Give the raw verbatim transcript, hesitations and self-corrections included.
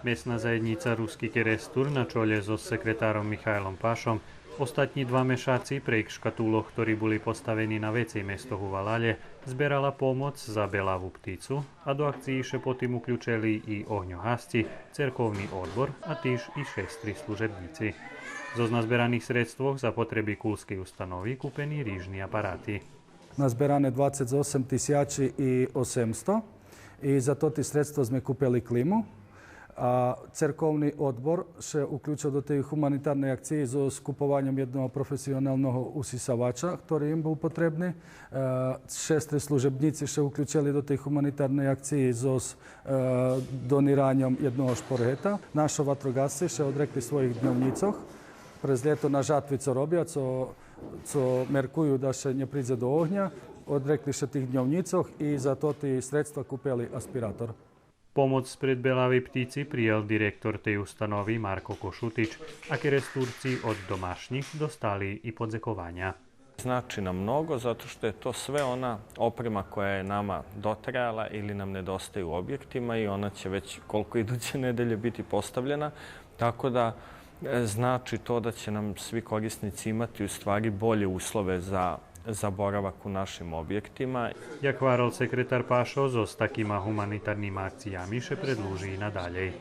Месна заєднїца Руски Керестур на чолє зоз секретаром Михайлом Пашом остатнї два мешаци прейґ шкатулох, хтори були поставени на вецей местох у валалє, зберала помоц за Белаву птицу, а до акциї ше потим уключели и огньогасци, церковни одбор, а тиж и шестри служебнїци. Зоз назбераних средствох за потреби Кулскей установи купени рижни апарати. Назберане двацец осем тисячи и осемсто и за тоти средства зме купели климу. А церковни одбор ше уключел до тей гуманитарней акциї зоз купованьом єдного професионалного усисавача, хтори им бул потребни. Е, шестри служебнїци ше уключели до тей гуманитарней акциї зоз, е, донираньом єдного шпоргета. Нашо ватрогасци ше одрекли своїх дньовнїцох. През лєто на жатви цо робя, цо, цо меркую да ше нє придзе до огня, одрекли ше тих дньовнїцох и за тоти средства купели аспиратор. Помоц спред Белавей птици приял директор тей установи Марко Кошутич, а Керестурци од домашнїх достали и подзекованя. Znači nam mnogo zato što je to sve ona oprema koja je nama dotrajala ili nam nedostaje u objektima i ona će već koliko iduće nedelje biti postavljena, tako da, e, znači to da će nam svi korisnici imati u stvari bolje uslove za, za boravak u našim objektima. Як гварел секретар Пашо, зоз такима гуманитарнима акциями ше предлужи и надалєй.